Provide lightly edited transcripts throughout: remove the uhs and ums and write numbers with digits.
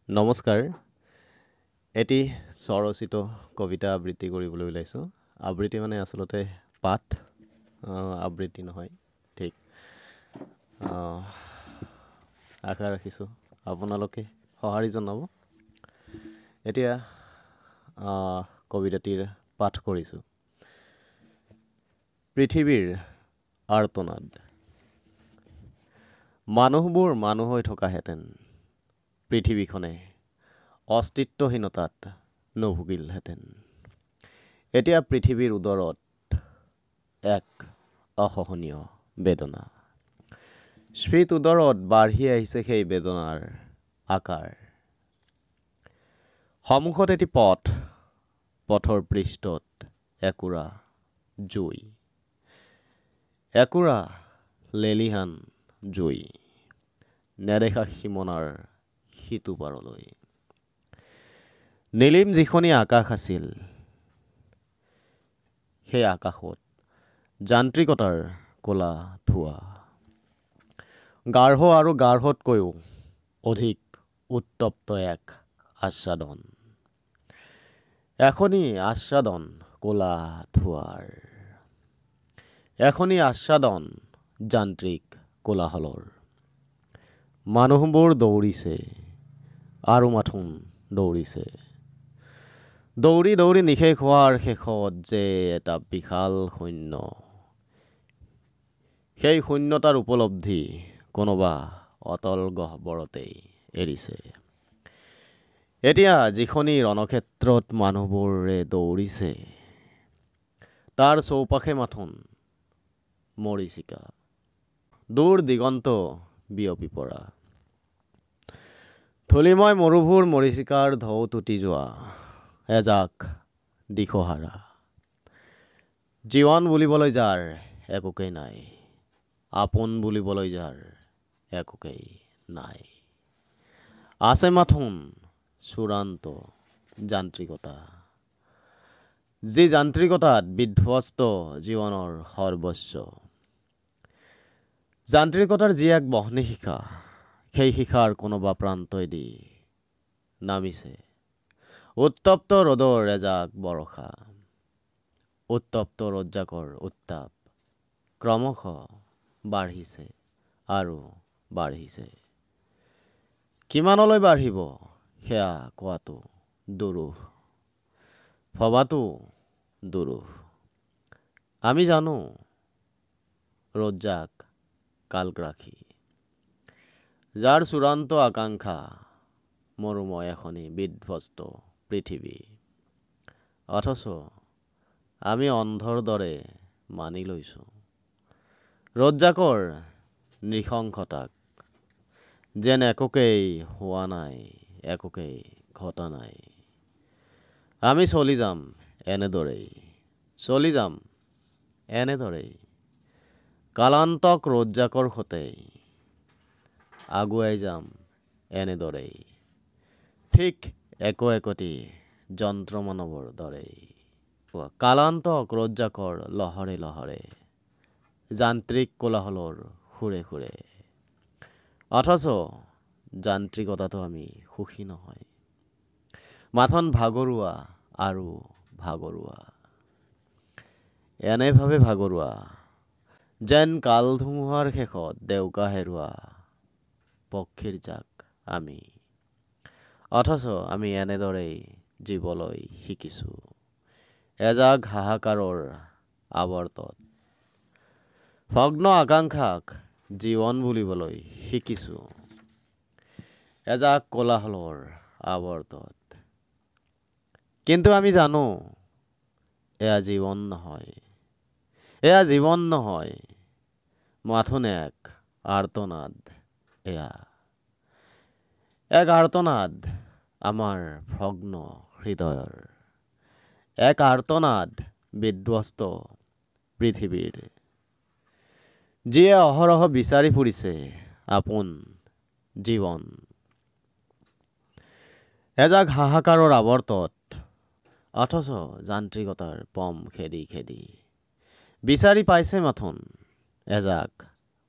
নমস্কাৰ। এটি স্বৰচিত কবিতা আবৃত্তি কৰিবলৈ ওলাইছোঁ। আবৃত্তি মানে আচলতে পাঠ, আবৃত্তি নহয় ঠিক। আশা ৰাখিছোঁ আপোনালোকে সঁহাৰি জনাব। এতিয়া কবিতাটিৰ পাঠ কৰিছোঁ। পৃথিৱীৰ আৰ্তনাদ। মানুহবোৰ মানুহ হৈ থকাহেঁতেন পৃথিৱীখনে অস্তিত্বহীনতাত নুভুগিলহেঁতেন। এতিয়া পৃথিৱীৰ উদৰত এক অসহনীয় বেদনা। স্ফীত উদৰত বাঢ়ি আহিছে সেই বেদনাৰ আকাৰ। সন্মুখত এটি পথ, পথৰ পৃষ্ঠত একুৰা জুই, একুৰা লেলিহান জুই, নেদেখা সীমনাৰ সিটো পাৰলৈ। নীলিম যিখনি আকাশ আছিল, সেই আকাশত যান্ত্ৰিকতাৰ ক'লা ধোঁৱা, গাঢ় আৰু গাঢ়তকৈও অধিক উত্তপ্ত এক আচ্ছাদন, এখনি আচ্ছাদন ক'লা ধোঁৱাৰ, এখনি আচ্ছাদন যান্ত্ৰিক কোলাহলৰ। মানুহবোৰ দৌৰিছে আৰু মাথোন দৌৰিছে। দৌৰি দৌৰি নিশেষ হোৱাৰ শেষত যে এটা বিশাল শূন্য, সেই শূন্যতাৰ উপলব্ধি কোনোবা অতল গহ্বৰতেই এৰিছে। এতিয়া যিখনি ৰণক্ষেত্ৰত মানুহবোৰে দৌৰিছে, তাৰ চৌপাশে মাথোন মৰীচিকা, দূৰ দিগন্ত বিয়পি পৰা ধূলিময় মৰুভূৰ মৰীচিকাৰ ঢৌ টুটি যোৱা এজাক দিশহাৰা। জীৱন বুলিবলৈ যাৰ একোকেই নাই, আপোন বুলিবলৈ যাৰ একোকেই নাই, আছে মাথোন চূড়ান্ত যান্ত্ৰিকতা, যি যান্ত্ৰিকতাত বিধ্বস্ত জীৱনৰ সৰ্বস্ব। যান্ত্ৰিকতাৰ যি এক বহ্নিশিখা, সেই শিখাৰ কোনোবা প্ৰান্তইদি নামিছে উত্তপ্ত ৰ'দৰ এজাক বৰষা। উত্তপ্ত ৰ'দজাকৰ উত্তাপ ক্ৰমশঃ বাঢ়িছে আৰু বাঢ়িছে। কিমানলৈ বাঢ়িব সেয়া কোৱাটো দুৰূহ, ভবাটো দুৰূহ। আমি জানো ৰ'দজাক কালগ্ৰাসী, যাৰ চূড়ান্ত আকাংক্ষা মৰুময় এখনি বিধ্বস্ত পৃথিৱী। অথচ আমি অন্ধৰ দৰে মানি লৈছোঁ ৰ'দজাকৰ নৃশংসতাক, যেন একোকেই হোৱা নাই, একোকেই ঘটা নাই। আমি চলি যাম এনেদৰেই, চলি যাম এনেদৰেই, কালান্তক ৰ'দজাকৰ স'তেই আগুৱাই যাম এনেদৰেই, ঠিক একো একোটি যন্ত্ৰ মানৱৰ দৰেই। কালান্তক ৰ'দজাকৰ লহৰে লহৰে, যান্ত্ৰিক কোলাহলৰ সুৰে সুৰে। অথচ যান্ত্ৰিকতাতো আমি সুখী নহয়, মাথোন ভাগৰুৱা আৰু ভাগৰুৱা, এনেভাৱে ভাগৰুৱা যেন কাল ধুমুহাৰ শেষত ডেউকা হেৰুৱা পক্ষীৰ জাক আমি। অথচ আমি এনেদৰেই জীৱলৈ শিকিছোঁ, এজাক হাহাকাৰৰ আৱৰ্তত ভগ্ন আকাংক্ষাক জীৱন বুলিবলৈ শিকিছোঁ, এজাক কোলাহলৰ আৱৰ্তত। কিন্তু আমি জানো এয়া জীৱন নহয়, এয়া জীৱন নহয়, মাথোন এক আৰ্তনাদ। এয়া এক আৰ্তনাদ আমাৰ ভগ্ন হৃদয়ৰ, এক আৰ্তনাদ বিধ্বস্ত পৃথিৱীৰ, যিয়ে অহৰহ বিচাৰি ফুৰিছে আপোন জীৱন। এজাক হাহাকাৰৰ আৱৰ্তত, অথচ যান্ত্ৰিকতাৰ পম খেদি খেদি বিচাৰি পাইছে মাথোন এজাক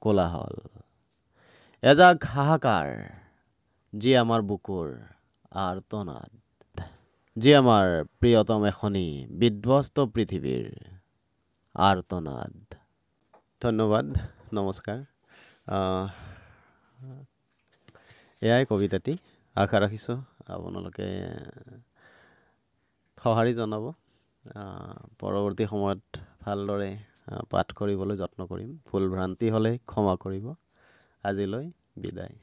কোলাহল, এজাক হাহাকাৰ, যি আমাৰ বুকুৰ আৰ্তনাদ, যি আমাৰ প্ৰিয়তম এখনি বিধ্বস্ত পৃথিৱীৰ আৰ্তনাদ। ধন্যবাদ, নমস্কাৰ। এয়াই কবিতাটি। আশা ৰাখিছোঁ আপোনালোকে সঁহাৰি জনাব। পৰৱৰ্তী সময়ত ভালদৰে পাঠ কৰিবলৈ যত্ন কৰিম। ভুল ভ্ৰান্তি হ'লে ক্ষমা কৰিব। আজিলৈ বিদায়।